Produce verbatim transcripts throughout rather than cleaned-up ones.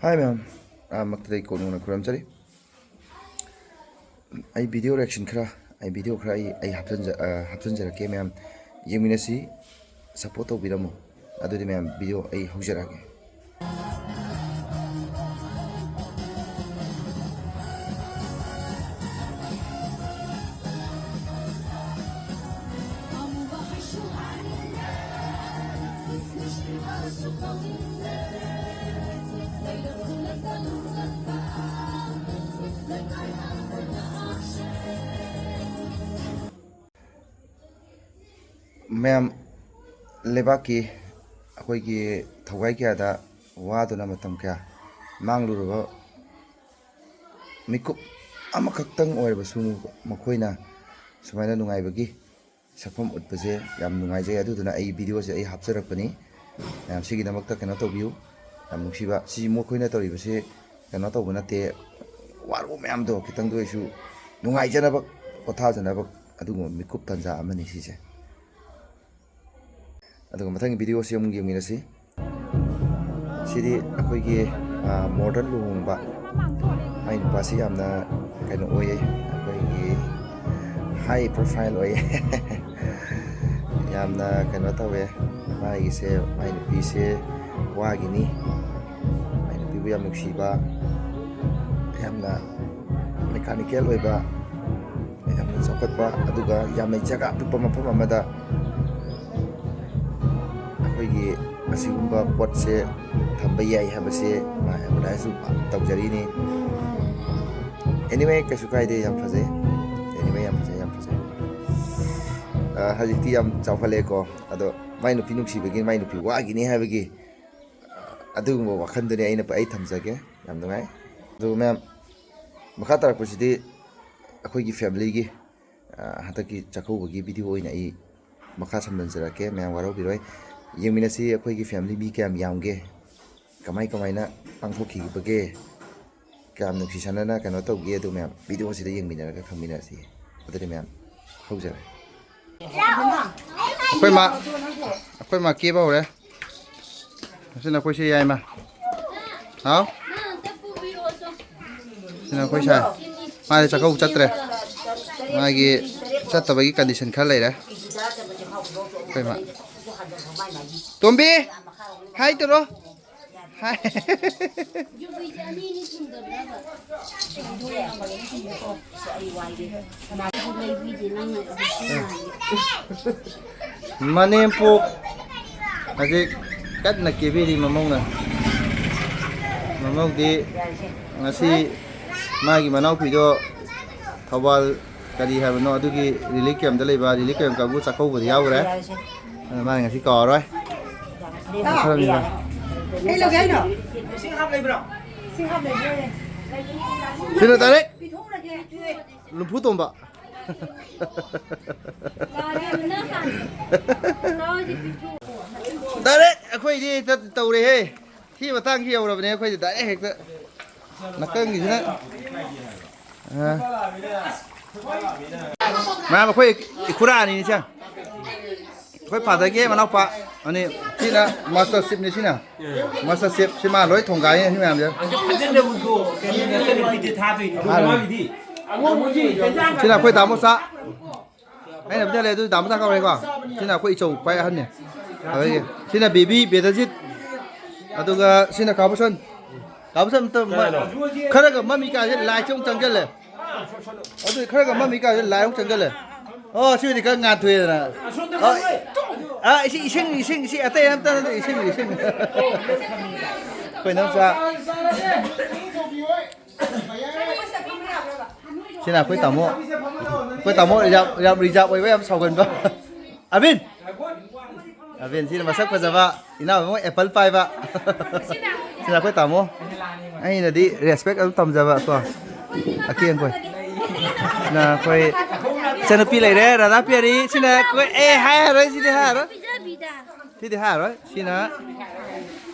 ꯍꯥꯏ ꯃꯌꯥꯝ, ꯑꯍꯥꯟꯕꯃꯛꯇꯗ ꯑꯩ ꯀꯣꯛ ꯅꯧꯅ ꯈꯨꯔꯨꯝꯖꯔꯤ꯫ ꯑꯩ ꯚꯤꯗꯤꯑꯣ ꯔꯤꯌꯦꯛꯁꯟ ꯈꯔ, ꯑꯩ ꯚꯤꯗꯤꯑꯣ ꯈꯔ ꯑꯩ, ꯑꯩ ꯍꯥꯞꯆꯤꯟꯖ-, ꯑ, ꯍꯥꯞꯆꯤꯟꯖꯔꯛꯀꯦ ꯃꯌꯥꯝ, ꯌꯦꯡꯃꯤꯟꯅꯁꯤ, ꯁꯞꯄꯣꯔꯠ ꯇꯧꯕꯤꯔꯝꯃꯨ꯫ ꯑꯗꯨꯗꯤ ꯃꯌꯥꯝ, ꯚꯤꯗꯤꯑꯣ ꯑꯩ ꯍꯧꯖꯔꯛꯑꯒꯦ꯫ ꯃꯌꯥꯝ, ꯂꯩꯕꯥꯛꯀꯤ ꯑꯩꯈꯣꯏꯒꯤ ꯊꯧꯒꯥꯏ ꯀꯌꯥꯗ ꯋꯥꯗꯨꯅ ꯃꯇꯝ ꯀꯌꯥ ꯃꯥꯡꯂꯨꯔꯕ ꯃꯤꯀꯨꯞ ꯑꯃꯈꯛꯇꯪ ꯑꯣꯏꯔꯕꯁꯨ ꯃꯈꯣꯏꯅ ꯁꯨꯃꯥꯏꯅ ꯅꯨꯡꯉꯥꯏꯕꯒꯤ ꯁꯛꯐꯝ ꯎꯠꯄꯁꯦ ꯌꯥꯝ ꯅꯨꯡꯉꯥꯏꯖꯩ꯫ ꯑꯗꯨꯗꯨꯅ ꯑꯩ ꯚꯤꯗꯤꯑꯣꯁꯦ ꯑꯩ ꯍꯥꯞꯆꯔꯛꯄꯅꯤ꯫ ꯃꯌꯥꯝ ꯁꯤꯒꯤꯗꯃꯛꯇ ꯀꯩꯅꯣ ꯇꯧꯕꯤꯌꯨ꯫ ꯌꯥꯝ ꯅꯨꯡꯁꯤꯕ꯫ ꯁꯤ ꯃꯈꯣꯏꯅ ꯇꯧꯔꯤꯕꯁꯦ ꯀꯩꯅꯣ ꯇꯧꯕ ꯅꯠꯇꯦ꯫ ꯋꯥꯔꯨꯕ ꯃꯌꯥꯝꯗꯣ ꯈꯤꯇꯪꯗ ꯑꯣꯏꯔꯁꯨ ꯅꯨꯡꯉꯥꯏꯖꯅꯕ, ꯄꯣꯊꯥꯖꯅꯕ ꯑꯗꯨꯒꯨꯝꯕ ꯃꯤꯀꯨꯞ ꯇꯥꯟꯖꯥ ꯑꯃꯅꯤ ꯁꯤꯁꯦ꯫ ꯑꯗꯨꯒ ꯃꯊꯪꯒꯤ ꯚꯤꯗꯤꯑꯣꯁꯤ ꯑꯃꯨꯛ ꯌꯦꯡꯃꯤꯟꯅꯁꯤ꯫ ꯁꯤꯗꯤ ꯑꯩꯈꯣꯏꯒꯤ, ꯑ, ꯃꯣꯗꯔꯟ ꯂꯨꯍꯣꯡꯕ꯫ ꯃꯥꯏ ꯅꯨꯄꯥꯁꯤ ꯌꯥꯝꯅ ꯀꯩꯅꯣ ꯑꯣꯏꯌꯦ, ꯑꯩꯈꯣꯏꯒꯤ ꯍꯥꯏ ꯄ꯭ꯔꯣꯐꯥꯏꯜ ꯑꯣꯏꯌꯦ꯫ ꯌꯥꯝꯅ ꯀꯩꯅꯣ ꯇꯧꯋꯦ꯫ ꯃꯥꯒꯤꯁꯦ, ꯃꯥꯏ ꯅꯨꯄꯤꯁꯦ ꯋꯥꯒꯤꯅꯤ꯫ ꯃꯥꯏ ꯅꯨꯄꯤꯕꯨ ꯌꯥꯝ ꯅꯨꯡꯁꯤꯕ, ꯌꯥꯝꯅ ꯃꯦꯀꯥꯅꯤꯀꯦꯜ ꯑꯣꯏꯕ, ꯌꯥꯝꯅ ꯆꯥꯎꯈꯠꯄ, ꯑꯗꯨꯒ ꯌꯥꯝꯅ ꯖꯒꯥ ꯄꯤꯛꯄ ꯃꯐꯝ ꯑꯃꯗ ꯑꯩꯈꯣꯏꯒꯤ ꯑꯁꯤꯒꯨꯝꯕ ꯄꯣꯠꯁꯦ ꯊꯝꯕ ꯌꯥꯏ ꯍꯥꯏꯕꯁꯦ ꯃꯥ ꯑꯦꯗꯚꯔꯇꯥꯏꯁꯁꯨ ꯇꯧꯖꯔꯤꯅꯤ꯫ Anyway, ꯀꯩꯁꯨ ꯀꯥꯏꯗꯦ, ꯌꯥꯝ ꯐꯖꯩ꯫ Anyway, ꯌꯥꯝ ꯐꯖꯩ, ꯌꯥꯝ ꯐꯖꯩ꯫ ꯑ, ꯍꯧꯖꯤꯛꯇꯤ ꯌꯥꯝ ꯆꯥꯎꯈꯠꯂꯛꯑꯦꯀꯣ, ꯑꯗꯣ ꯃꯥꯏ ꯅꯨꯄꯤ ꯅꯨꯡꯁꯤꯕꯒꯤ, ꯃꯥꯏ ꯅꯨꯄꯤ ꯋꯥꯈꯤꯅꯤ ꯍꯥꯏꯕꯒꯤ, ꯑ, ꯑꯗꯨꯒꯨꯝꯕ ꯋꯥꯈꯜꯗꯨꯅꯤ ꯑꯩꯅ, ꯑꯩ ꯊꯝꯖꯒꯦ꯫ ꯌꯥꯝ ꯅꯨꯡꯉꯥꯏ꯫ ꯑꯗꯨ ꯃꯌꯥꯝ, ꯃꯈꯥ ꯇꯥꯔꯛꯄꯁꯤꯗꯤ ꯑꯩꯈꯣꯏꯒꯤ ꯐꯦꯃꯤꯂꯤꯒꯤ, ꯑ, ꯍꯟꯗꯛꯀꯤ ꯆꯥꯛꯀꯧꯕꯒꯤ ꯚꯤꯗꯤꯑꯣ ꯑꯣꯏꯅ ꯑꯩ ꯃꯈꯥ ꯁꯝꯖꯤꯟꯖꯔꯛꯀꯦ꯫ ꯃꯌꯥꯝ ꯋꯥꯔꯧꯕꯤꯔꯣꯏ꯫ ꯌꯦꯡꯃꯤꯟꯅꯁꯤ, ꯑꯩꯈꯣꯏꯒꯤ ꯐꯦꯃꯤꯂꯤ ꯃꯤ ꯀꯌꯥꯝ ꯌꯥꯝꯒꯦ, ꯀꯃꯥꯏ ꯀꯃꯥꯏꯅ ꯄꯥꯡꯊꯣꯛꯈꯤꯕꯒꯦ, ꯀꯌꯥꯝ ꯅꯨꯡꯁꯤ ꯆꯥꯟꯅꯅ ꯀꯩꯅꯣ ꯇꯧꯒꯦ, ꯑꯗꯨ ꯃꯌꯥꯝ ꯚꯤꯗꯤꯑꯣꯁꯤꯗ ꯌꯦꯡꯃꯤꯟꯅꯔꯒ ꯈꯪꯃꯤꯟꯅꯔꯁꯤ꯫ ꯑꯗꯨꯗꯤ ꯃꯌꯥꯝ ꯍꯧꯖꯔꯦ꯫ ꯑꯩꯈꯣꯏ ꯃꯥ, ꯑꯩꯈꯣꯏ ꯃꯥ ꯀꯦꯕ ꯍꯧꯔꯦ꯫ ꯑꯁꯤꯅ ꯑꯩꯈꯣꯏꯁꯦ ꯌꯥꯏꯃ꯫ ꯍꯥꯎ? ꯅꯪ ꯑꯝꯇ ꯄꯨꯕꯤꯔꯛꯑꯣ ꯆꯣ꯫ ꯁꯤꯅ ꯑꯩꯈꯣꯏ ꯁꯥꯏ꯫ ꯃꯥꯗꯤ ꯆꯥꯛꯀꯧꯕ ꯆꯠꯇ꯭ꯔꯦ꯫ ꯃꯥꯒꯤ ꯆꯠꯇꯕꯒꯤ condition ꯈꯔ ꯂꯩꯔꯦ꯫ ꯑꯩꯈꯣꯏ ꯃꯥ꯫ ꯇꯣꯝꯕꯤ! ꯍꯥꯏ ꯇꯧꯔꯣ꯫ ꯍꯥꯏ꯫ ꯌꯨꯕꯤꯁꯦ ꯑꯅꯤ ꯑꯅꯤ ꯊꯨꯡꯗꯕ꯭ꯔꯕ? ꯃꯅꯦꯝꯄꯣꯛ ꯍꯧꯖꯤꯛ ꯀꯟꯅ ꯀꯦꯕꯤꯔꯤ ꯃꯃꯧꯅ꯫ ꯃꯃꯧꯗꯤ ꯉꯁꯤ ꯃꯥꯒꯤ ꯃꯅꯥꯎꯄꯤꯗꯣ ꯊꯧꯕꯥꯜ ꯀꯔꯤ ꯍꯥꯏꯕꯅꯣ ꯑꯗꯨꯒꯤ relief campꯇ ꯂꯩꯕ, relief camp ꯀꯥꯡꯕꯨ ꯆꯥꯛꯀꯧꯕꯗ ꯌꯥꯎꯈ꯭ꯔꯦ꯫ ꯑꯗꯨ ꯃꯥꯅ ꯉꯁꯤ ꯀꯥꯎꯔꯔꯣꯏ꯫ ꯈꯔ ꯃꯤꯔꯣ? ꯀꯩ ꯂꯧꯒꯦ ꯍꯥꯏꯅꯣ? ꯁꯤꯅ direct ꯄꯤꯊꯣꯛꯎꯔꯒꯦ꯫ ꯂꯨꯝꯐꯨ ꯇꯣꯝꯕ꯫ ꯌꯥꯔꯦ, ꯅꯪ ꯍꯥꯟꯅ꯫ ꯆꯥꯎꯗꯤ ꯄꯤꯊꯣꯛꯑꯣ꯫ Direct ꯑꯩꯈꯣꯏꯗꯤ ꯍꯦꯛꯇ ꯇꯧꯔꯦꯍꯦ꯫ ꯁꯤ ꯃꯇꯥꯡꯁꯤ ꯌꯧꯔꯕꯅꯦ ꯑꯩꯈꯣꯏꯗꯤ direct ꯍꯦꯛꯇ꯫ ꯅꯥꯀꯟꯒꯤꯁꯤꯅ꯫ ꯑ꯫ ꯃꯌꯥꯝ ꯑꯩꯈꯣꯏ ꯏꯈꯨꯔꯥ ꯑꯅꯤꯅꯤ ꯁꯦ꯫ ꯑꯩꯈꯣꯏ fatherꯒꯤ ꯃꯅꯥꯎꯄꯥ ꯑꯅꯤ꯫ ꯁꯤꯅ master chefꯅꯤ ꯁꯤꯅ꯫ Master chef ꯁꯤ ꯃꯥ ꯂꯣꯏ ꯊꯣꯡꯒꯥꯏꯅꯤ ꯁꯤ ꯃꯌꯥꯝꯁꯦ꯫ ꯑꯗꯨ ꯐꯖꯅꯕꯨ ꯀꯩꯅꯣ ꯅꯆꯟꯅꯨꯄꯤꯗ ꯊꯥꯗꯣꯏꯅꯤ꯫ ꯊꯥꯗꯣꯏꯅꯤ꯫ ꯃꯥꯒꯤꯗꯤ ꯑꯉꯧꯕꯁꯤ ꯍꯦꯟꯖꯥꯡ ꯁꯤꯅ ꯑꯩꯈꯣꯏ ꯇꯥꯃꯣꯆꯥ꯫ ꯑꯩꯅ ꯄꯤꯖꯜꯂꯦ ꯑꯗꯨ ꯇꯥꯃꯣꯆꯥ ꯀꯧꯔꯦꯀꯣ꯫ ꯁꯤꯅ ꯑꯩꯈꯣꯏ ꯏꯆꯧ ꯈ꯭ꯋꯥꯏ ꯑꯍꯟꯅꯤ꯫ ꯑꯗꯒꯤ ꯁꯤꯅ baby ꯕꯦꯗꯖꯤꯠ꯫ ꯑꯗꯨꯒ ꯁꯤꯅ ꯀꯥꯕꯨꯁꯟ꯫ ꯀꯥꯕꯨꯁꯟ ꯑꯝꯇ ꯃ-, ꯀꯅꯥꯅꯣ? ꯈꯔꯒ ꯃꯝꯃꯤ ꯀꯥꯁꯦ ꯂꯥꯏꯠꯁꯦ ꯑꯃꯨꯛ ꯆꯪꯁꯤꯜꯂꯦ꯫ ꯑꯗꯨ ꯈꯔꯒ ꯃꯝꯃꯤ ꯀꯥꯁꯦ ꯂꯥꯏꯠ ꯑꯃꯨꯛ ꯆꯪꯁꯤꯜꯂꯦ꯫ ꯑꯣ, ꯁꯤꯕꯨꯗꯤ ꯈꯔ ꯉꯥꯟꯊꯣꯛꯑꯦꯗꯅ꯫ ꯑꯁꯣꯝꯗ ꯑꯣ, ꯐꯝꯃꯣꯏ꯫ ꯑꯥ, ꯏꯁꯤꯡ, ꯏꯁꯤꯡ, ꯏꯁꯤꯡ, ꯏꯁꯤꯡ, ꯑꯇꯩ ꯑꯝꯇ ꯅꯠꯇꯦ, ꯏꯁꯤꯡ, ꯏꯁꯤꯡ꯫ ꯑꯩꯈꯣꯏ ꯏꯅꯥꯎꯆꯥ꯫ ꯁꯤꯅ ꯑꯩꯈꯣꯏ ꯇꯥꯃꯣ꯫ ꯑꯩꯈꯣꯏ ꯇꯥꯃꯣ ꯌꯥꯝ, ꯌꯥꯝ reserve ꯑꯣꯏꯕ, ꯌꯥꯝ ꯁꯥꯎꯒꯟꯕ꯫ ꯑꯕꯤꯟ! ꯑꯕꯤꯟ, ꯁꯤꯅ ꯃꯁꯛ ꯐꯖꯕ, ꯏꯅꯥꯎ ꯑꯃ apple ꯄꯥꯏꯕ꯫ ꯁꯤꯅ ꯑꯩꯈꯣꯏ ꯇꯥꯃꯣ꯫ ꯑꯩꯅꯗꯤ respect ꯑꯗꯨꯝ ꯇꯝꯖꯕ ꯀꯣ꯫ ꯑꯀꯦ ꯑꯩꯈꯣꯏ꯫ ꯁꯤꯅ ꯑꯩꯈꯣꯏ ꯏꯆꯟꯅꯨꯄꯤ ꯂꯩꯔꯦ, ꯔꯥꯙꯥ ꯄꯤꯌꯥꯔꯤ꯫ ꯁꯤꯅ ꯑꯩꯈꯣꯏ, ꯑꯦ, ꯍꯥꯏꯔꯔꯣꯏ, ꯁꯤꯗꯤ ꯍꯥꯏꯔꯔꯣꯏ꯫ ꯁꯤꯗꯤ ꯍꯥꯏꯔꯔꯣꯏ꯫ ꯁꯤꯅ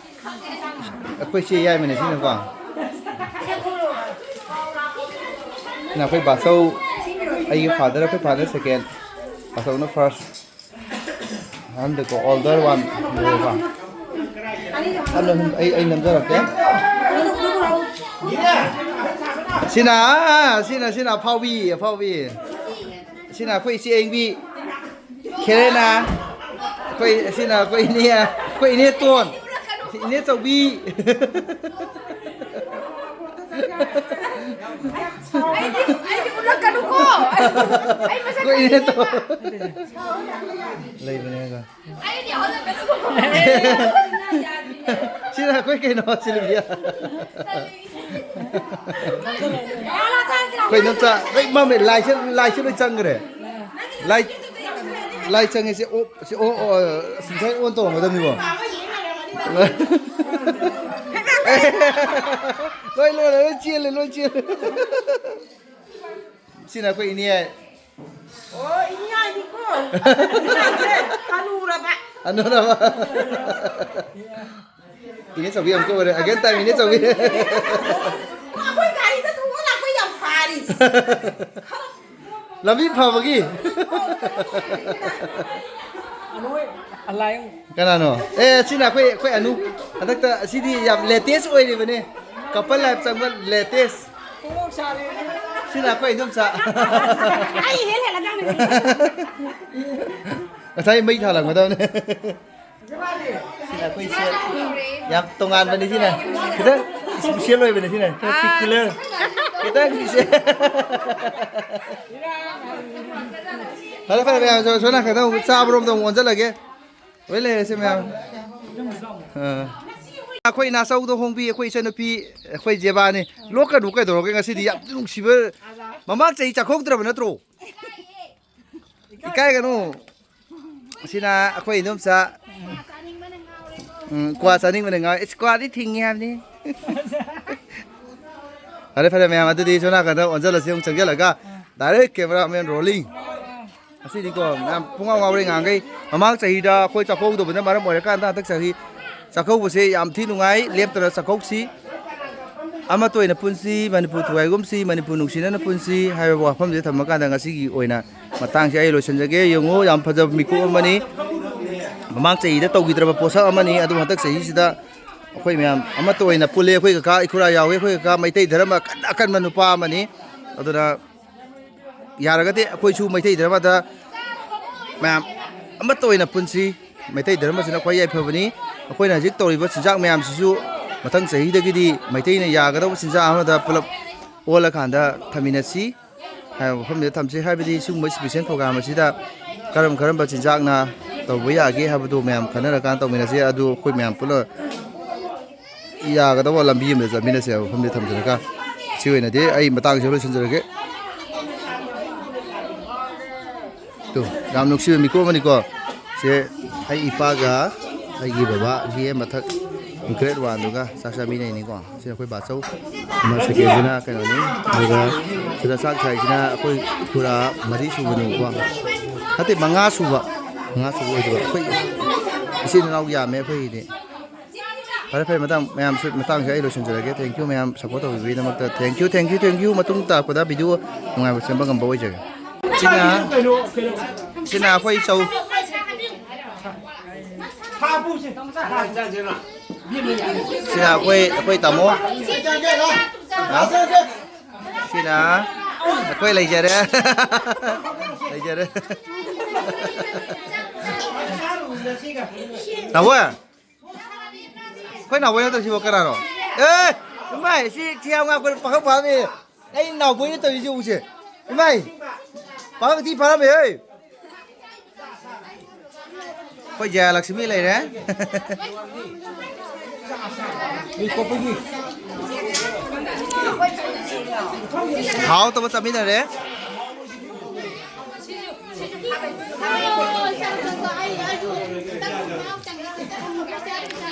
ꯑꯩꯈꯣꯏ ꯆꯦ ꯌꯥꯏꯃꯅꯦ ꯁꯤꯅꯀꯣ꯫ ꯁꯤꯅ ꯑꯩꯈꯣꯏ ꯕꯥꯆꯧ, ꯑꯩꯒꯤ father, ꯑꯩꯈꯣꯏ father second, ꯕꯥꯆꯧꯅ first꯫ ꯑꯍꯟꯗꯀꯣ, older one ꯂꯩꯌꯦꯀꯣ꯫ ꯑꯍꯟ ꯑꯍꯨꯝ ꯑꯩ, ꯑꯩ ꯅꯝꯖꯔꯛꯀꯦ꯫ ꯁꯤꯅ, ꯁꯤꯅ, ꯁꯤꯅ ꯑꯐꯥꯎꯕꯤ, ꯑꯐꯥꯎꯕꯤ꯫ ꯁꯤꯅ ꯑꯩꯈꯣꯏ ꯏꯆꯦ ꯑꯌꯤꯡꯕꯤ꯫ ꯈꯦꯔꯦꯅ꯫ ꯑꯩꯈꯣꯏ, ꯁꯤꯅ ꯑꯩꯈꯣꯏ ꯏꯅꯦ, ꯑꯩꯈꯣꯏ ꯏꯅꯦ ꯇꯣꯟ꯫ ꯏꯅꯦ ꯆꯧꯕꯤ꯫ ꯑꯩꯗꯤ, ꯑꯩꯗꯤ ꯎꯠꯂꯛꯀꯅꯨꯀꯣ꯫ ꯑꯩ ꯃꯁꯛ ꯑꯩꯈꯣꯏ ꯏꯅꯦ ꯇꯣꯟ꯫ ꯈꯪꯉꯤꯅꯦꯕ꯫ ꯂꯩꯕꯅꯦ ꯑꯗꯣ꯫ ꯑꯩꯗꯤ ꯎꯠꯂꯛꯀꯅꯨꯀꯣ꯫ ꯁꯤꯅ ꯑꯩꯈꯣꯏ ꯀꯩꯅꯣ, ꯁꯤꯜꯚꯤꯌꯥ꯫ ꯑꯩꯈꯣꯏ ꯏꯅꯝꯆꯥ ꯂꯣꯏ ꯃꯝꯃꯦ, ꯂꯥꯏꯁꯦ, ꯂꯥꯏꯁꯦ ꯂꯣꯏ ꯆꯪꯈ꯭ꯔꯦ꯫ ꯂꯥꯏ, ꯂꯥꯏ ꯆꯪꯉꯦ꯫ ꯁꯤ ꯑꯣ, ꯁꯤ ꯑꯣ, ꯑꯣ, ꯁꯤ ꯉꯁꯥꯏ ꯑꯣꯟ ꯇꯧꯔꯝꯒꯗꯕꯅꯤꯀꯣ꯫ ꯂꯣꯏ, ꯂꯣꯏ, ꯂꯣꯏ ꯆꯦꯜꯂꯦ, ꯂꯣꯏ ꯆꯦꯜꯂꯦ꯫ ꯁꯤꯅ ꯑꯩꯈꯣꯏ ꯏꯅꯦ꯫ ꯑꯣ, ꯏꯅꯦ ꯍꯥꯏꯅꯤꯀꯣ꯫ ꯏꯅꯦꯁꯦ ꯍꯅꯨꯔꯕ꯫ ꯍꯅꯨꯔꯕ꯫ ꯏꯅꯦ ꯆꯧꯕꯤ ꯑꯃꯨꯛꯀ ꯑꯣꯏꯔꯦ꯫ Again time, ꯏꯅꯦ ꯆꯧꯕꯤ꯫ ꯑꯩꯈꯣꯏ ꯒꯥꯔꯤꯗ ꯇꯣꯡꯉ ꯂꯥꯛꯄ ꯌꯥꯝ ꯐꯥꯔꯤ꯫ ꯂꯝꯕꯤ ꯐꯕꯒꯤ꯫ ꯑꯅꯣꯏ ꯑꯂꯥꯏ꯫ ꯀꯅꯥꯅꯣ? ꯑꯦ, ꯁꯤꯅ ꯑꯩꯈꯣꯏ, ꯑꯩꯈꯣꯏ ꯑꯅꯨ꯫ ꯍꯟꯗꯛꯇ ꯁꯤꯗꯤ ꯌꯥꯝ latest ꯑꯣꯏꯔꯤꯕꯅꯦ꯫ Couple life ꯆꯪꯕ latest꯫ ꯀꯣꯛ ꯁꯥꯔꯦ꯫ ꯁꯤꯅ ꯑꯩꯈꯣꯏ ꯏꯗꯣꯝꯆꯥ꯫ ꯑꯩ ꯍꯦꯜ ꯍꯦꯜꯂꯗꯧꯅꯤ꯫ ꯉꯁꯥꯏ ꯃꯩ ꯊꯥꯜꯂꯝꯒꯗꯕꯅꯦ꯫ ꯁꯤꯅ ꯑꯩꯈꯣꯏ ꯁꯦꯜ ꯌꯥꯝ ꯇꯣꯉꯥꯟꯕꯅꯤ꯫ ꯁꯤꯅ ꯈꯤꯇꯪ special ꯑꯣꯏꯕꯅꯤ꯫ ꯁꯤꯅ ꯈꯤꯇꯪ particular, ꯈꯤꯇꯪ special꯫ ꯐꯔꯦ, ꯐꯔꯦ, ꯃꯌꯥꯝ, ꯁꯣ-, ꯁꯣꯝ ꯅꯥꯀꯟꯗ ꯑꯃꯨꯛ ꯆꯥꯕꯔꯣꯝꯗ ꯑꯃꯨꯛ ꯑꯣꯟꯁꯤꯜꯂꯒꯦ꯫ ꯂꯣꯏ ꯂꯩꯔꯁꯦ ꯃꯌꯥꯝ꯫ ꯑꯥ꯫ ꯑꯩꯈꯣꯏ ꯅꯥꯆꯧꯗꯣ ꯍꯣꯡꯕꯤ, ꯑꯩꯈꯣꯏ ꯏꯆꯟꯅꯨꯄꯤ, ꯑꯩꯈꯣꯏ ꯖꯦꯕꯥꯅꯤ꯫ ꯂꯣꯛꯀꯅꯨ ꯀꯩꯗꯧꯔꯒꯦ, ꯉꯁꯤꯗꯤ ꯌꯥꯝ ꯅꯨꯡꯁꯤꯕ꯫ ꯃꯃꯥꯡ ꯆꯍꯤ ꯆꯥꯛꯀꯧꯗ꯭ꯔꯕ ꯅꯠꯇ꯭ꯔꯣ? ꯏꯀꯥꯏꯒꯅꯨ꯫ ꯁꯤꯅ ꯑꯩꯈꯣꯏ ꯏꯗꯣꯝꯆꯥ꯫ ꯎꯝ, ꯀ꯭ꯋꯥ ꯆꯥꯅꯤꯡꯕꯅ ꯉꯥꯎꯔꯦ꯫ ꯏꯁ, ꯀ꯭ꯋꯥꯗꯤ ꯊꯤꯡꯉꯤ ꯍꯥꯏꯕꯅꯤ꯫ ꯐꯔꯦ, ꯐꯔꯦ, ꯃꯌꯥꯝ, ꯑꯗꯨꯗꯤ ꯁꯣꯝ ꯅꯥꯀꯟꯗ ꯑꯣꯟꯁꯤꯜꯂꯁꯤ꯫ ꯑꯃꯨꯛ ꯆꯪꯁꯤꯜꯂꯒ direct cameraman rolling꯫ ꯉꯁꯤꯗꯤꯀꯣ, ꯃꯌꯥꯝ ꯄꯨꯡꯉꯥꯎ ꯉꯥꯎꯔꯦ ꯉꯍꯥꯡꯈꯩ꯫ ꯃꯃꯥꯡ ꯆꯍꯤꯗ ꯑꯩꯈꯣꯏ ꯆꯥꯛꯀꯧꯗꯕꯅ ꯃꯔꯝ ꯑꯣꯏꯔꯀꯥꯟꯗ ꯍꯟꯗꯛ ꯆꯍꯤ ꯆꯥꯛꯀꯧꯕꯁꯦ ꯌꯥꯝ ꯊꯤ ꯅꯨꯡꯉꯥꯏ꯫ ꯂꯦꯞꯇꯅ ꯆꯥꯛꯀꯧꯁꯤ꯫ ꯑꯃꯠꯇ ꯑꯣꯏꯅ ꯄꯨꯟꯁꯤ, ꯃꯅꯤꯄꯨꯔ ꯊꯨꯒꯥꯏꯒꯨꯝꯁꯤ, ꯃꯅꯤꯄꯨꯔ ꯅꯨꯡꯁꯤꯅꯅ ꯄꯨꯟꯁꯤ ꯍꯥꯏꯕ ꯋꯥꯐꯝꯁꯦ ꯊꯝꯃꯀꯥꯟꯗ ꯉꯁꯤꯒꯤ ꯑꯣꯏꯅ ꯃꯇꯥꯡꯁꯦ ꯑꯩ ꯂꯣꯏꯁꯤꯟꯖꯒꯦ꯫ ꯌꯦꯡꯉꯨ, ꯌꯥꯝ ꯐꯖꯕ ꯃꯤꯀꯨꯞ ꯑꯃꯅꯤ꯫ ꯃꯃꯥꯡ ꯆꯍꯤꯗ ꯇꯧꯈꯤꯗ꯭ꯔꯕ ꯄꯣꯠꯁꯛ ꯑꯃꯅꯤ, ꯑꯗꯨꯕꯨ ꯍꯟꯗꯛ ꯆꯍꯤꯁꯤꯗ ꯑꯩꯈꯣꯏ ꯃꯌꯥꯝ ꯑꯃꯠꯇ ꯑꯣꯏꯅ ꯄꯨꯜꯂꯦ꯫ ꯑꯩꯈꯣꯏ ꯀꯀꯥ ꯏꯈꯨꯔꯥ ꯌꯥꯎꯋꯦ꯫ ꯑꯩꯈꯣꯏ ꯀꯀꯥ ꯃꯩꯇꯩ ꯙꯔꯃ ꯀꯟꯅ ꯑꯀꯟꯕ ꯅꯨꯄꯥ ꯑꯃꯅꯤ꯫ ꯑꯗꯨꯅ ꯌꯥꯔꯒꯗꯤ ꯑꯩꯈꯣꯏꯁꯨ ꯃꯩꯇꯩ ꯙꯔꯃꯗ ꯃꯌꯥꯝ ꯑꯃꯠꯇ ꯑꯣꯏꯅ ꯄꯨꯟꯁꯤ꯫ ꯃꯩꯇꯩ ꯙꯔꯃꯁꯤꯅ ꯈ꯭ꯋꯥꯏ ꯌꯥꯏꯐꯕꯅꯤ꯫ ꯑꯩꯈꯣꯏꯅ ꯍꯧꯖꯤꯛ ꯇꯧꯔꯤꯕ ꯆꯤꯟꯖꯥꯛ ꯃꯌꯥꯝꯁꯤꯁꯨ ꯃꯊꯪ ꯆꯍꯤꯗꯒꯤꯗꯤ ꯃꯩꯇꯩꯅ ꯌꯥꯒꯗꯧꯕ ꯆꯤꯟꯖꯥꯛ ꯑꯃꯗ ꯄꯨꯂꯞ ꯑꯣꯜꯂꯀꯥꯟꯗ ꯊꯝꯃꯤꯟꯅꯁꯤ ꯍꯥꯏꯕ ꯃꯐꯝꯁꯤꯗ ꯊꯝꯁꯤ꯫ ꯍꯥꯏꯕꯗꯤ ꯁꯤꯒꯨꯝꯕ ꯏꯁꯄꯤꯁꯦꯜ ꯄ꯭ꯔꯣꯒ꯭ꯔꯥꯝ ꯑꯁꯤꯗ ꯀꯔꯝ ꯀꯔꯝꯕ ꯆꯤꯟꯖꯥꯛꯅ ꯇꯧꯕ ꯌꯥꯒꯦ ꯍꯥꯏꯕꯗꯨ ꯃꯌꯥꯝ ꯈꯟꯅꯔꯀꯥꯟꯗ ꯇꯧꯃꯤꯟꯅꯁꯤ꯫ ꯑꯗꯨ ꯑꯩꯈꯣꯏ ꯃꯌꯥꯝ ꯄꯨꯟꯅ ꯌꯥꯒꯗꯕ ꯂꯝꯕꯤ ꯑꯃꯗ ꯆꯠꯃꯤꯟꯅꯁꯦ ꯍꯥꯏꯕ ꯃꯐꯝꯗ ꯊꯝꯖꯔꯒ, ꯁꯤ ꯑꯣꯏꯅꯗꯤ ꯑꯩ ꯃꯇꯥꯡꯁꯤꯗ ꯂꯣꯏꯁꯤꯟꯖꯔꯒꯦ꯫ ꯇꯨ, ꯌꯥꯝ ꯅꯨꯡꯁꯤꯕ ꯃꯤꯀꯨꯞ ꯑꯃꯅꯤꯀꯣ꯫ ꯁꯦ ꯑꯩ ꯏꯄꯥꯒ ꯑꯩꯒꯤ ꯕꯕꯥꯒꯤ ꯃꯊꯛ ꯒ꯭ꯔꯦꯠ ꯋꯥꯟꯗꯨꯒ ꯆꯥꯛ ꯆꯥꯃꯤꯟꯅꯩꯅꯤꯀꯣ꯫ ꯁꯤ ꯑꯩꯈꯣꯏ ꯕꯥꯆꯧ꯫ ꯑꯃ ꯁꯦꯀꯦꯟꯁꯤꯅ ꯀꯩꯅꯣꯅꯤ꯫ ꯑꯗꯨꯒ ꯁꯤꯗ ꯆꯥꯛ ꯊꯥꯏꯁꯤꯅ ꯑꯩꯈꯣꯏ ꯈꯨꯔꯥ ꯃꯔꯤ ꯁꯨꯕꯅꯦꯕꯀꯣ꯫ ꯅꯠꯇꯦ, ꯃꯉꯥ ꯁꯨꯕ꯫ ꯃꯉꯥ ꯁꯨꯕ ꯑꯣꯏꯗꯣꯏꯕ꯫ ꯑꯩꯈꯣꯏ ꯏꯆꯤꯟ ꯏꯅꯥꯎ ꯌꯥꯝꯃꯦ ꯑꯩꯈꯣꯏꯒꯤꯗꯤ꯫ ꯐꯔꯦ, ꯐꯔꯦ, ꯃꯇꯥꯡ, ꯃꯌꯥꯝꯁꯨ ꯃꯇꯥꯡꯁꯦ ꯑꯩ ꯂꯣꯏꯁꯤꯟꯖꯔꯒꯦ꯫ Thank you, ꯃꯌꯥꯝ support ꯇꯧꯕꯤꯕꯒꯤꯗꯃꯛꯇ꯫ Thank you, thank you, thank you꯫ ꯃꯇꯨꯡ ꯇꯥꯔꯛꯄꯗ video ꯅꯨꯡꯉꯥꯏꯕ ꯁꯦꯝꯕ ꯉꯝꯕ ꯑꯣꯏꯖꯒꯦ꯫ ꯁꯤꯅ, ꯁꯤꯅ ꯑꯩꯈꯣꯏ ꯆꯧ꯫ ꯁꯤꯅ ꯑꯩꯈꯣꯏ, ꯑꯩꯈꯣꯏ ꯇꯥꯃꯣ꯫ ꯍꯥ? ꯁꯤꯅ ꯑꯩꯈꯣꯏ ꯂꯩꯖꯔꯦ꯫ ꯂꯩꯖꯔꯦ꯫ ꯇꯥꯃꯣ꯫ ꯑꯩꯈꯣꯏ ꯅꯥꯎꯕꯣꯏ ꯅꯠꯇ꯭ꯔꯣ ꯁꯤꯕꯣ? ꯀꯅꯥꯅꯣ? ꯑꯦ! ꯏꯃꯥꯏ, ꯁꯤ ꯊꯤ ꯌꯥꯝ ꯉꯥꯛꯄ ꯄꯥꯈꯪ ꯐꯥꯔꯝꯃꯦ꯫ ꯑꯩ ꯅꯥꯎꯕꯣꯏꯅ ꯇꯧꯔꯤꯁꯤ ꯎꯁꯦ꯫ ꯏꯃꯥꯏ! ꯄꯥꯈꯪ ꯊꯤ ꯐꯥꯔꯝꯃꯦ, ꯍꯦ! ꯑꯩꯈꯣꯏ ꯖꯌꯂꯛꯁꯃꯤ ꯂꯩꯔꯦ꯫ ꯍꯥꯎꯇꯕ ꯆꯥꯃꯤꯟꯅꯔꯦ꯫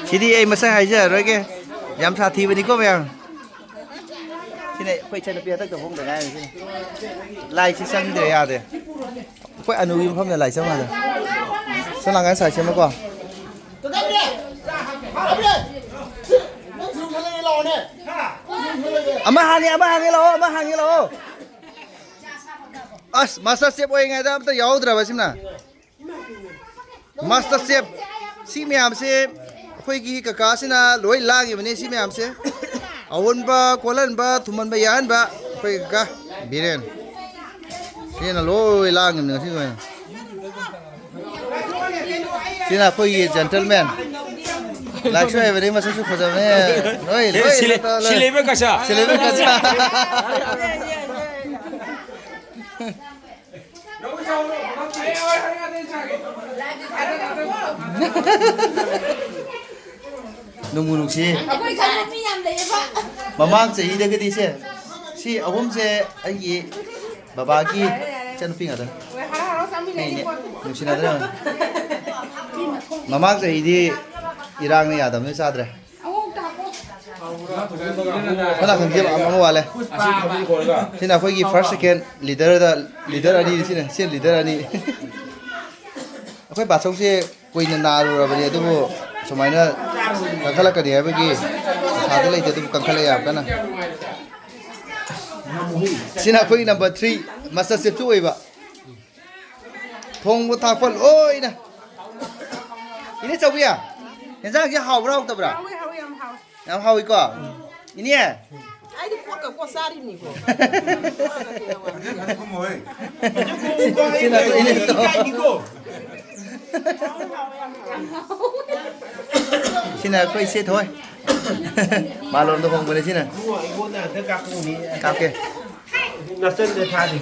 ꯁꯤꯗꯤ ꯑꯩ ꯃꯁꯛ ꯍꯥꯏꯖꯔꯔꯣꯏꯒꯦ꯫ ꯌꯥꯝ ꯁꯥꯊꯤꯕꯅꯤꯀꯣ ꯃꯌꯥꯝ꯫ ꯁꯤꯅ ꯑꯩꯈꯣꯏ ꯏꯆꯟꯅꯨꯄꯤ ꯍꯟꯗꯛꯇ ꯍꯣꯡꯗ ꯉꯥꯏꯔꯤ꯫ ꯁꯤꯅ ꯂꯥꯏꯠꯁꯤ ꯆꯪꯗ꯭ꯔꯦ, ꯌꯥꯗ꯭ꯔꯦ꯫ ꯑꯩꯈꯣꯏ ꯑꯅꯨꯒꯤ ꯃꯐꯝꯗ ꯂꯥꯏꯠ ꯆꯪ ꯃꯥꯜꯂꯦ꯫ ꯁꯣꯝ ꯅꯥꯀꯟ ꯁꯥꯏꯠꯁꯤ ꯑꯃꯀꯣ꯫ ꯑꯃ ꯍꯥꯡꯉꯦ, ꯑꯃ ꯍꯥꯡꯉꯦ, ꯂꯥꯛꯑꯣ, ꯑꯃ ꯍꯥꯡꯉꯦ, ꯂꯥꯛꯑꯣ꯫ ꯑꯁ, ꯃꯥꯁꯇꯔ ꯆꯦꯐ ꯑꯣꯏꯔꯤꯉꯩꯗ ꯑꯝꯇ ꯌꯥꯎꯍꯧꯗ꯭ꯔꯕ ꯁꯤꯃꯅ꯫ Master chef. ꯁꯤ ꯃꯌꯥꯝꯁꯦ ꯑꯩꯈꯣꯏꯒꯤ ꯀꯀꯥꯁꯤꯅ ꯂꯣꯏ ꯂꯥꯡꯉꯤꯕꯅꯤ ꯁꯤ ꯃꯌꯥꯝꯁꯦ꯫ ꯑꯑꯣꯟꯕ, ꯀꯣꯜꯍꯟꯕ, ꯊꯨꯝꯍꯟꯕ, ꯌꯥꯍꯟꯕ ꯑꯩꯈꯣꯏ ꯀꯀꯥ ꯕꯤꯔꯦꯟ꯫ ꯁꯤꯅ ꯂꯣꯏ ꯂꯥꯡꯉꯤꯕꯅꯤ ꯉꯁꯤꯒꯤ ꯑꯣꯏꯅ꯫ ꯁꯤꯅ ꯑꯩꯈꯣꯏꯒꯤ gentleman꯫ ꯂꯥꯏꯔꯤꯛꯁꯨ ꯍꯩꯕꯅꯤ, ꯃꯁꯛꯁꯨ ꯐꯖꯕꯅꯦ꯫ ꯂꯣꯏ, ꯑꯦ, ꯂꯣꯏ ꯁꯤ ꯂꯩ-, ꯂꯣꯏ ꯇꯧꯔ ꯁꯤ ꯂꯣꯏ꯫ ꯂꯩꯕ ꯀꯆꯥ꯫ ꯁꯤ ꯂꯩꯕ ꯀꯆꯥ꯫ ꯅꯨꯡꯕꯨ ꯅꯨꯡꯁꯤ꯫ ꯑꯩꯈꯣꯏ ꯈꯪꯕ ꯃꯤ ꯌꯥꯝ ꯂꯩꯌꯦꯕ꯫ ꯃꯃꯥꯡ ꯆꯍꯤꯗꯒꯗꯤ ꯁꯦ, ꯁꯤ ꯑꯍꯨꯝꯁꯦ ꯑꯩꯒꯤ ꯕꯕꯥꯒꯤ ꯏꯆꯟꯅꯨꯄꯤ ꯉꯥꯛꯇꯅꯤ꯫ ꯍꯩꯅꯦ, ꯅꯨꯡꯁꯤꯅꯗ꯭ꯔꯦ꯫ ꯃꯃꯥꯡ ꯆꯍꯤꯗꯤ ꯏꯔꯥꯡꯅ ꯌꯥꯗꯕꯅꯤꯅ ꯆꯥꯗ꯭ꯔꯦ꯫ ꯐꯅ ꯈꯪꯖꯦꯕ ꯑꯃ, ꯑꯃ ꯋꯥꯠꯂꯦ꯫ ꯁꯤꯅ ꯑꯩꯈꯣꯏꯒꯤ first, second leaderꯗ, leader ꯑꯅꯤꯅꯤ ꯁꯤꯅ, ꯁꯤꯅ leader ꯑꯅꯤ꯫ ꯑꯩꯈꯣꯏ ꯕꯥꯆꯧꯁꯦ ꯀꯨꯏꯅ ꯅꯥꯔꯨꯔꯕꯅꯤ, ꯑꯗꯨꯕꯨ ꯁꯨꯃꯥꯏꯅ ꯀꯟꯈꯠꯂꯛꯀꯅꯤ ꯍꯥꯏꯕꯒꯤ ꯑꯁꯥꯗꯤ ꯂꯩꯇꯦ, ꯑꯗꯨꯕꯨ ꯀꯟꯈꯠꯂꯛꯑꯦ ꯌꯥꯝ ꯀꯟꯅ꯫ ꯁꯤꯅ ꯑꯩꯈꯣꯏꯒꯤ number three, master chefꯁꯨ ꯑꯣꯏꯕ꯫ ꯊꯣꯡꯕ ꯊꯥꯛꯄ ꯂꯣꯏꯅ꯫ ꯏꯅꯦ ꯆꯧꯕꯤ, ꯌꯦꯟꯖꯥꯡꯁꯦ ꯍꯥꯎꯕ꯭ꯔꯥ ꯍꯥꯎꯇꯕ꯭ꯔꯥ? ꯍꯥꯎꯋꯦ, ꯍꯥꯎꯋꯦ, ꯌꯥꯝ ꯍꯥꯎꯋꯦ꯫ ꯌꯥꯝ ꯍꯥꯎꯋꯤꯀꯣ? ꯏꯅꯦ? ꯑꯩꯗꯤ ꯄꯣꯠꯀ ꯀꯣꯠ ꯆꯥꯔꯤꯕꯅꯤꯀꯣ꯫ ꯁꯤꯅ ꯏꯅꯦ꯫ ꯁꯤꯅ ꯑꯩꯈꯣꯏ ꯏꯆꯦ ꯊꯣꯏ꯫ ꯃꯥꯂꯣꯝꯗ ꯍꯣꯡꯕꯅꯦ ꯁꯤꯅ꯫ ꯏꯕꯨꯡꯉꯣ, ꯑꯩꯉꯣꯟꯗ ꯑꯝꯇ ꯀꯥꯞꯄꯛꯎꯅꯦ꯫ ꯀꯥꯞꯀꯦ꯫ ꯅꯆꯟꯗ ꯊꯥꯗꯦ꯫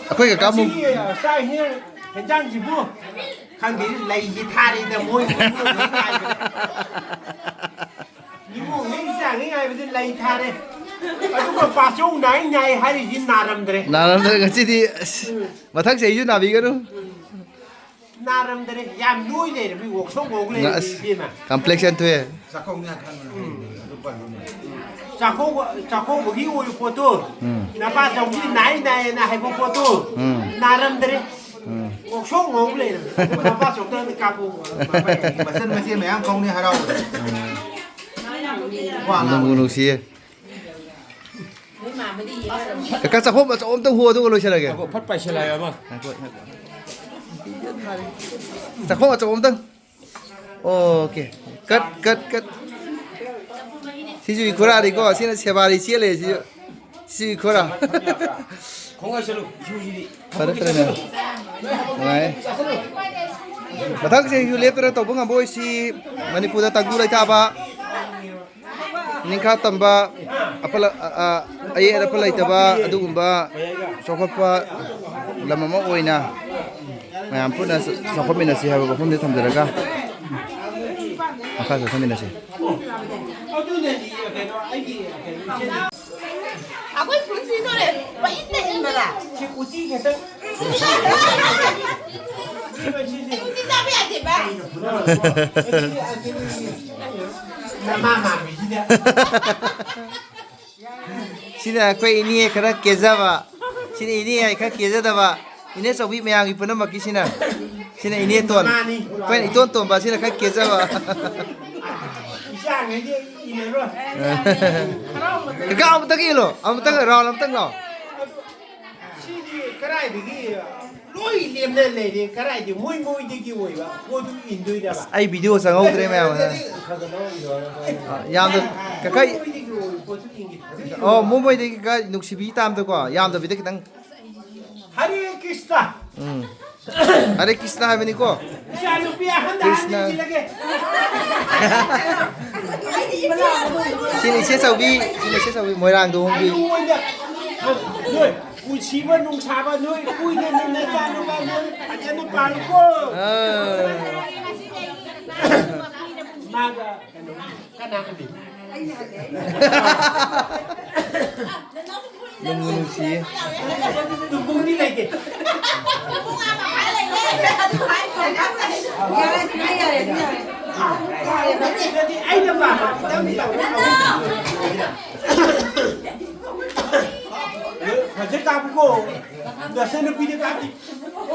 ꯑꯩꯈꯣꯏ ꯀꯀꯥ ꯑꯃꯨꯛ ꯉꯁꯤꯒꯤ ꯆꯥꯛ ꯏꯟꯖꯥꯡ ꯍꯦꯟꯖꯥꯡꯁꯤꯕꯨ ꯈꯪꯗꯦ, ꯂꯩꯁꯤ ꯊꯥꯔꯦꯗ ꯃꯣꯏ ꯏꯃꯨꯡ ꯃꯤ ꯉꯥꯏꯕꯗ꯫ ꯏꯃꯨꯡ ꯃꯤ ꯆꯥꯡꯉꯤ ꯉꯥꯏꯕꯗ ꯂꯩ ꯊꯥꯔꯦ꯫ ꯑꯗꯨꯒ ꯄꯥꯆꯧ ꯅꯥꯏ ꯅꯥꯏ ꯍꯥꯏꯔꯤꯁꯤ ꯅꯥꯔꯝꯗ꯭ꯔꯦ꯫ ꯅꯥꯔꯝꯗ꯭ꯔꯦ ꯉꯁꯤꯗꯤ꯫ ꯑꯁ, ꯃꯊꯪ ꯆꯍꯤꯁꯨ ꯅꯥꯕꯤꯒꯅꯨ꯫ ꯅꯥꯔꯝꯗꯔꯦ, ꯌꯥꯝ ꯅꯣꯏ ꯂꯩꯔꯝꯃꯤ, ꯋꯥꯛꯁꯣꯞ ꯉꯧ ꯂꯩꯔꯝꯃꯤ, ꯑꯁ, ꯏꯕꯦꯝꯃ꯫ Complexion ꯊꯣꯛꯑꯦ꯫ ꯆꯥꯛꯈꯧꯅꯦ ꯈꯪꯉꯦ꯫ ꯎꯝ꯫ ꯑꯗꯨ ꯄꯜꯂꯨꯅꯦ꯫ ꯆꯥꯛꯀꯧꯕ, ꯆꯥꯛꯀꯧꯕꯒꯤ ꯑꯣꯏꯕ ꯄꯣꯠꯇꯣ, ꯎꯝ꯫ ꯅꯄꯥ ꯆꯧꯁꯤ ꯅꯥꯏ ꯅꯥꯏꯅ ꯍꯥꯏꯕ ꯄꯣꯠꯇꯣ, ꯎꯝ꯫ ꯅꯥꯔꯝꯗꯔꯦ꯫ ꯎꯝ꯫ ꯋꯥꯛꯁꯣꯞ ꯉꯧ ꯂꯩꯔꯝꯃꯤ꯫ ꯑꯗꯨ ꯅꯄꯥ ꯆꯧꯗ ꯑꯝꯇ ꯀꯥꯞꯄꯨ꯫ ꯃꯆꯟ ꯃꯆꯦ ꯃꯌꯥꯝ ꯀꯧꯅꯤ ꯍꯔꯥꯎꯕꯗ꯫ ꯎꯝ꯫ ꯋꯥ ꯉꯥꯡꯕ꯫ ꯅꯨꯡꯕꯨ ꯅꯨꯡꯁꯤꯌꯦ꯫ ꯀꯀꯥ, ꯆꯥꯛꯈꯣꯝ ꯑꯆꯧꯕ ꯑꯝꯇꯪ ꯍꯨ, ꯑꯗꯨꯒ ꯂꯣꯏꯁꯤꯜꯂꯒꯦ꯫ ꯉꯥꯏꯈꯣ, ꯐꯠ ꯄꯥꯏꯁꯤꯜꯂꯛꯑꯦ ꯑꯃ꯫ ꯉꯥꯏꯈꯣ, ꯉꯥꯏꯈꯣ꯫ ꯆꯥꯛꯈꯣꯝ ꯑꯆꯧꯕ ꯑꯝꯇꯪ꯫ ꯑꯣꯀꯦ꯫ ꯀꯠ, ꯀꯠ, ꯀꯠ꯫ ꯁꯤꯁꯨ ꯏꯈꯨꯔꯥꯅꯤꯀꯣ꯫ ꯁꯤꯅ ꯁꯦꯕꯥꯔꯤ ꯆꯦꯜꯂꯦ ꯁꯤꯁꯨ꯫ ꯁꯤ ꯏꯈꯨꯔꯥ꯫ ꯐꯔꯦ, ꯐꯔꯦ, ꯃꯌꯥꯝ꯫ ꯅꯨꯡꯉꯥꯏ꯫ ꯃꯊꯪ ꯆꯍꯤꯁꯨ ꯂꯦꯞꯇꯅ ꯇꯧꯕ ꯉꯝꯕ ꯑꯣꯏꯁꯤ꯫ ꯃꯅꯤꯄꯨꯔꯗ ꯇꯪꯗꯨ ꯂꯩꯇꯥꯕ, ꯅꯤꯡꯈꯥ ꯇꯝꯕ, ꯑꯐ-, ꯑ-, ꯑ-, ꯑꯌꯦꯠ ꯑꯄꯟ ꯂꯩꯇꯕ ꯑꯗꯨꯒꯨꯝꯕ ꯆꯥꯎꯈꯠꯄ ꯂꯝ ꯑꯃ ꯑꯣꯏꯅ ꯃꯌꯥꯝ ꯄꯨꯟꯅ ꯆ-, ꯆꯥꯎꯈꯠꯃꯤꯟꯅꯁꯤ ꯍꯥꯏꯕ ꯋꯥꯐꯝꯁꯦ ꯊꯝꯖꯔꯒ ꯃꯈꯥ ꯆꯠꯊꯃꯤꯟꯅꯁꯤ꯫ ꯑꯩꯈꯣꯏ ꯄꯨꯟꯁꯤ ꯅꯣꯔꯦ ꯄꯩꯅ ꯏꯟꯕꯗ꯫ ꯎꯇꯤ ꯆꯥꯕ ꯌꯥꯗꯦꯕ꯫ ꯅꯃꯥ ꯃꯥꯟꯕꯤꯁꯤꯗ꯫ ꯁꯤꯅ ꯑꯩꯈꯣꯏ ꯏꯅꯦ ꯈꯔ ꯀꯦꯖꯕ꯫ ꯁꯤꯅ ꯏꯅꯦ ꯑꯩ ꯈꯔ ꯀꯦꯖꯗꯕ꯫ ꯏꯅꯦ ꯆꯧꯕꯤ ꯃꯌꯥꯝꯒꯤ ꯄꯨꯝꯅꯃꯛꯀꯤꯁꯤꯅ꯫ ꯁꯤꯅ ꯏꯅꯦ ꯇꯣꯟ꯫ ꯃꯥꯅꯤ꯫ ꯑꯩꯈꯣꯏꯅ ꯏꯇꯣꯟ ꯇꯣꯟꯕ ꯑꯁꯤꯅ ꯈꯔ ꯀꯦꯖꯕ꯫ ꯏꯆꯥꯉꯩꯗꯤ ꯏꯜꯂꯔꯣꯏ꯫ ꯀꯀꯥ ꯑꯃꯨꯛꯇꯪ ꯏꯜꯂꯣ꯫ ꯑꯃꯨꯛꯇꯪ ꯔꯥꯎꯟ ꯑꯃꯨꯛꯇꯪ ꯂꯥꯎ꯫ ꯁꯤꯗꯤ ꯀꯗꯥꯏꯗꯒꯤ ꯂꯣꯏ ꯂꯦꯝꯅ ꯂꯩꯔꯦ꯫ ꯀꯗꯥꯏꯗꯒꯤ ꯃꯣꯏ ꯃꯣꯏꯗꯒꯤ ꯑꯣꯏꯕ ꯄꯣꯠꯇꯨ ꯏꯟꯗꯣꯏꯔꯕ? ꯑꯩ ꯚꯤꯗꯤꯑꯣ ꯆꯪꯍꯧꯗ꯭ꯔꯦ ꯃꯌꯥꯝ꯫ ꯈꯔ ꯈꯔ ꯂꯧꯔꯤꯗꯣ꯫ ꯑ, ꯌꯥꯝꯅ ꯀꯀꯥ ꯃꯣꯏ ꯃꯣꯏꯗꯒꯤ ꯑꯣꯏꯕ ꯄꯣꯠꯇꯨ ꯏꯟꯒꯦ꯫ ꯑꯣ, ꯃꯣꯏ ꯃꯣꯏꯗꯒꯤ ꯀꯀꯥ ꯅꯨꯡꯁꯤꯕꯤ ꯇꯥꯝꯗꯀꯣ, ꯌꯥꯝꯗꯕꯤꯗ ꯈꯤꯇꯪ꯫ ꯍꯔꯦ ꯀ꯭ꯔꯤꯁꯅ꯫ ꯎꯝ꯫ ꯍꯔꯦ ꯀ꯭ꯔꯤꯁꯅ ꯍꯥꯏꯕꯅꯤꯀꯣ꯫ ꯏꯆꯥꯅꯨꯄꯤ ꯑꯍꯟꯗ ꯀ꯭ꯔꯤꯁꯅ꯫ ꯍꯥꯟꯅ ꯁꯤꯅ ꯏꯆꯦ ꯆꯧꯕꯤ, ꯁꯤꯅ ꯏꯆꯦ ꯆꯧꯕꯤ, ꯃꯣꯏꯔꯥꯡꯗ ꯍꯣꯡꯕꯤ꯫ ꯅꯣꯏ ꯄꯨꯟꯁꯤꯕ ꯅꯨꯡꯁꯥꯕ ꯅꯣꯏ ꯀꯨꯏꯗꯅ ꯅꯆꯥꯅꯨꯄꯥ ꯅꯣꯏ ꯐꯖꯅ ꯄꯥꯜꯂꯨꯀꯣ꯫ ꯑꯥ꯫ ꯃꯥꯒ ꯀꯩꯅꯣ, ꯀꯅꯥ ꯍꯜꯂꯤ? ꯅꯨꯡꯕꯨ ꯅꯨꯡꯁꯤꯌꯦ꯫ ꯇꯨꯝꯕꯨꯡꯗꯤ ꯂꯩꯇꯦ꯫ ꯑꯗꯨꯗꯤ ꯑꯩꯅ ꯄꯥꯝꯕ ꯈꯤꯇꯪ ꯇꯧꯔꯣ꯫ ꯐꯖꯅ ꯇꯥꯛꯄꯀꯣ꯫ ꯅꯆꯟꯅꯨꯄꯤꯗꯤ ꯀꯥꯞꯄꯤ꯫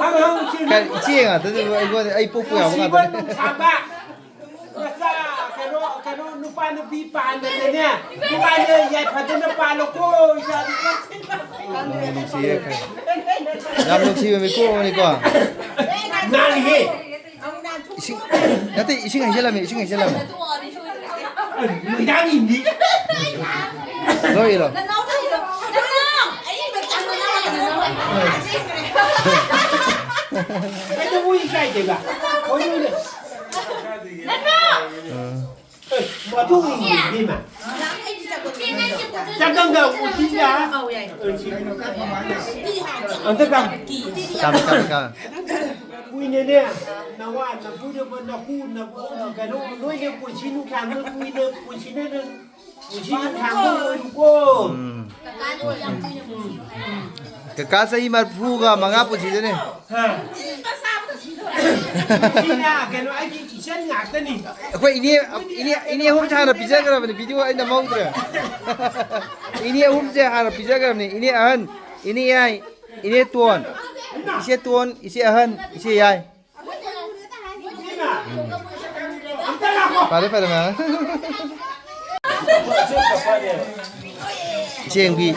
ꯍꯪ ꯍꯪ ꯆꯦꯜꯂꯨ꯫ ꯀꯥꯏ, ꯏꯆꯦ ꯉꯥꯛꯇꯅꯦ, ꯑꯩꯉꯣꯟꯗ ꯑꯩ ꯄꯣꯛꯄ ꯌꯥꯕ ꯅꯨꯡꯁꯤꯕ ꯉꯥꯛꯇꯅꯦ꯫ ꯅꯨꯡꯁꯥꯕ꯫ ꯅꯆꯥ ꯀꯩꯅꯣ, ꯀꯩꯅꯣ, ꯅꯨꯄꯥ ꯅꯨꯄꯤ ꯄꯥꯟꯗꯅꯅꯦ, ꯅꯨꯄꯥꯅ ꯌꯥꯏꯐꯗꯅ ꯄꯥꯜꯂꯣꯀꯣ, ꯏꯆꯥꯗꯤ꯫ ꯅꯨꯡꯕꯨ ꯅꯨꯡꯁꯤꯌꯦ ꯈꯔ꯫ ꯌꯥꯝ ꯅꯨꯡꯁꯤꯕ ꯃꯤꯀꯨꯞ ꯑꯃꯅꯤꯀꯣ꯫ ꯅꯥꯜꯂꯤꯍꯦ꯫ ꯏꯁꯤꯡ, ꯅꯠꯇꯦ, ꯏꯁꯤꯡ ꯍꯩꯖꯤꯜꯂꯝꯃꯦ, ꯏꯁꯤꯡ ꯍꯩꯖꯤꯜꯂꯝꯃꯦ꯫ ꯅꯨꯃꯤꯗꯥꯡꯒꯤꯗꯤ꯫ ꯂꯣꯏꯔꯣ꯫ ꯀꯩꯗꯧꯕꯩ ꯏꯀꯥꯏꯗꯣꯏꯕ? ꯀꯩꯅꯣꯅꯦ꯫ ꯎꯝ꯫ ꯑꯦ, ꯃꯗꯨ ꯏꯕꯤꯃ꯫ ꯆꯥꯛꯀꯪꯗ ꯎꯇꯤꯒ꯫ ꯑꯝꯇ ꯀꯥ꯫ ꯀꯥꯝꯃꯦ, ꯀꯥꯝꯃꯦ, ꯀꯥꯝꯃꯦ꯫ ꯀꯨꯏꯅꯅꯦ, ꯅꯋꯥ ꯅꯄꯨꯗꯕ ꯅꯀꯨ ꯅꯀꯨ ꯀꯩꯅꯣ ꯂꯣꯏꯅ ꯄꯨꯟꯁꯤ ꯅꯨꯡꯁꯥꯡꯅ ꯀꯨꯏꯅ ꯄꯨꯟꯁꯤꯅ ꯄꯨꯟꯁꯤ ꯅꯨꯡꯁꯥꯡꯕ ꯑꯣꯏꯌꯨꯀꯣ꯫ ꯎꯝ꯫ ꯀꯀꯥ ꯆꯍꯤ ꯃꯔꯤꯐꯨꯒ ꯃꯉꯥ ꯄꯨꯟꯁꯤꯗꯅꯦ꯫ ꯍꯥ꯫ ꯁꯤꯅ ꯀꯩꯅꯣ ꯑꯩꯒꯤ ꯏꯆꯟ ꯉꯥꯛꯇꯅꯤ꯫ ꯑꯩꯈꯣꯏ ꯏꯅꯦ, ꯏꯅꯦ, ꯏꯅꯦ ꯑꯍꯨꯝꯁꯦ ꯍꯥꯟꯅ ꯄꯤꯖꯈ꯭ꯔꯕꯅꯤ, ꯚꯤꯗꯤꯑꯣ ꯑꯩ ꯅꯝꯍꯧꯗ꯭ꯔꯦ꯫ ꯏꯅꯦ ꯑꯍꯨꯝꯁꯦ ꯍꯥꯟꯅ ꯄꯤꯖꯈ꯭ꯔꯕꯅꯤ꯫ ꯏꯅꯦ ꯑꯍꯟ, ꯏꯅꯦ ꯌꯥꯏ, ꯏꯅꯦ ꯇꯣꯟ, ꯏꯆꯦ ꯇꯣꯟ, ꯏꯆꯦ ꯑꯍꯟ, ꯏꯆꯦ ꯌꯥꯏ꯫ ꯐꯔꯦ, ꯐꯔꯦ, ꯃꯌꯥꯝ꯫ ꯆꯦꯡꯕꯤ꯫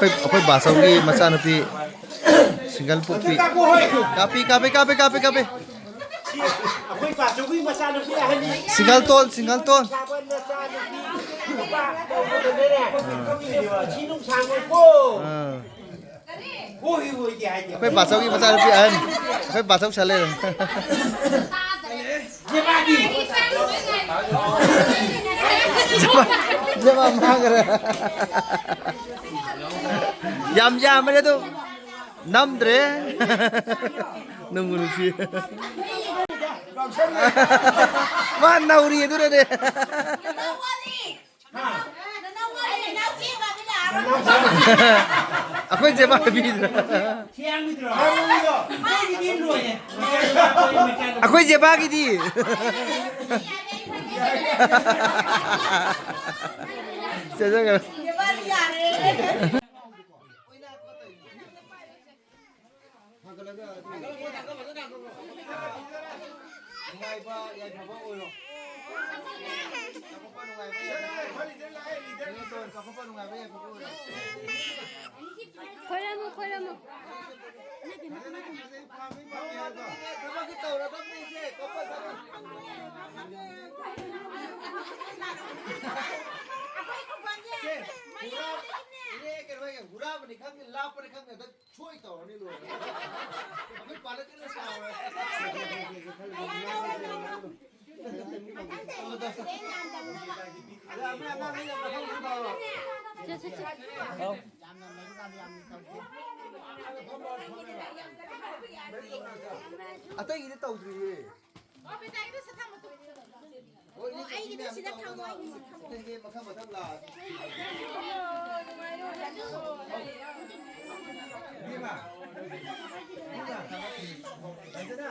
ꯑꯩꯈꯣꯏ, ꯑꯩꯈꯣꯏ ꯕꯥꯆꯧꯒꯤ ꯃꯆꯥꯅꯨꯄꯤ ꯁꯤꯡꯒꯜ ꯄꯣꯛꯄꯤ꯫ ꯀꯥꯞꯄꯤ, ꯀꯥꯞꯄꯤ, ꯀꯥꯞꯄꯤ, ꯀꯥꯞꯄꯤ, ꯀꯥꯞꯄꯤ꯫ ꯑꯩꯈꯣꯏ ꯕꯥꯆꯧꯒꯤ ꯃꯆꯥꯅꯨꯄꯤ ꯑꯍꯟꯅꯤ꯫ ꯁꯤꯡꯒꯜ ꯇꯣꯟ, ꯁꯤꯡꯒꯜ ꯇꯣꯟ꯫ ꯁꯥꯕ ꯅꯆꯥꯅꯨꯄꯤ ꯅꯨꯄꯥ ꯇꯧꯕꯗꯅꯦ꯫ ꯄꯨꯟꯁꯤ ꯅꯨꯡꯁꯥꯡꯉꯣꯏꯀꯣ꯫ ꯑꯥ꯫ ꯑꯩꯈꯣꯏ ꯕꯥꯆꯧꯒꯤ ꯃꯆꯥꯅꯨꯄꯤ ꯑꯍꯟ, ꯑꯩꯈꯣꯏ ꯕꯥꯆꯧ ꯁꯥ ꯂꯩꯔꯝꯃꯦ꯫ ꯖꯦꯕꯥ, ꯖꯦꯕꯥ ꯃꯥꯡꯈ꯭ꯔꯦ꯫ ꯌꯥꯝ ꯌꯥꯝꯕꯅꯦ ꯑꯗꯨ, ꯅꯝꯗ꯭ꯔꯦ꯫ ꯅꯨꯡꯕꯨ ꯅꯨꯡꯁꯤ꯫ ꯃꯥ ꯅꯧꯔꯤ ꯑꯗꯨꯅꯅꯦ꯫ ꯑꯩꯈꯣꯏ ꯖꯦꯕꯥ ꯍꯥꯏꯕꯤꯗ꯭ꯔꯣ? ꯑꯩꯈꯣꯏ ꯖꯦꯕꯥꯒꯤꯗꯤ꯫ ꯆꯠꯆꯈ꯭ꯔꯦ꯫ ꯐꯒꯠꯂꯒ ꯑꯗꯨ ꯅꯨꯡꯉꯥꯏꯕ ꯌꯥꯏꯐꯕ ꯑꯣꯏꯔꯣ꯫ ꯆꯥꯎꯈꯠꯄ ꯅꯨꯡꯉꯥꯏꯕ ꯌꯥꯏꯐꯕ ꯑꯣꯏꯔꯣ꯫ ꯆꯥꯎꯈꯠꯄ ꯅꯨꯡꯉꯥꯏꯕ ꯌꯥꯏꯐꯕ ꯑꯣꯏꯔꯣ꯫ ꯈꯣꯏꯔꯝꯃꯨ, ꯈꯣꯏꯔꯝꯃꯨ꯫ ꯐꯖꯩ, ꯐꯖꯩ, ꯐꯖꯩ, ꯐꯖꯩ, ꯐꯖꯩ, ꯐꯖꯩ, ꯐꯖꯩ꯫ ꯊꯕꯛꯁꯤ ꯇꯧꯔꯒ ꯁꯦ, ꯍꯨꯔꯥ-, ꯏꯅꯦ, ꯀꯩꯅꯣ ꯍꯥꯏꯒꯦ, ꯍꯨꯔꯥꯕꯅꯤ ꯈꯪꯗꯦ, ꯂꯥꯞꯄꯅꯤ ꯈꯪꯗꯦ, ꯍꯟꯗꯛ ꯁꯣꯏ ꯇꯧꯔꯅꯤ ꯂꯣꯏꯔꯦ꯫ ꯑꯩꯈꯣꯏ ꯄꯥꯂꯛꯀꯤꯅ ꯁꯥꯎꯔꯦ꯫ ꯑꯗ ꯑꯃ ꯑꯉꯥꯡ ꯌꯥꯝ ꯃꯊꯧ ꯌꯥꯝ ꯇꯧꯔꯣ꯫ ꯑꯇꯩꯒꯤꯗꯤ ꯇꯧꯗ꯭ꯔꯤꯌꯦ꯫ ꯑꯣ, ꯏꯅꯦ, ꯑꯩꯒꯤꯗꯤ ꯁꯤꯗ ꯊꯝꯃꯣ, ꯑꯩꯒꯤꯁꯤ ꯊꯝꯃꯣ꯫ ꯏꯅꯦ, ꯃꯈꯥ ꯃꯊꯪ ꯂꯥꯛꯑꯒꯦ꯫ ꯏꯕꯦꯝꯃ, ꯏꯕꯦꯝꯃ, ꯂꯩꯗꯅ?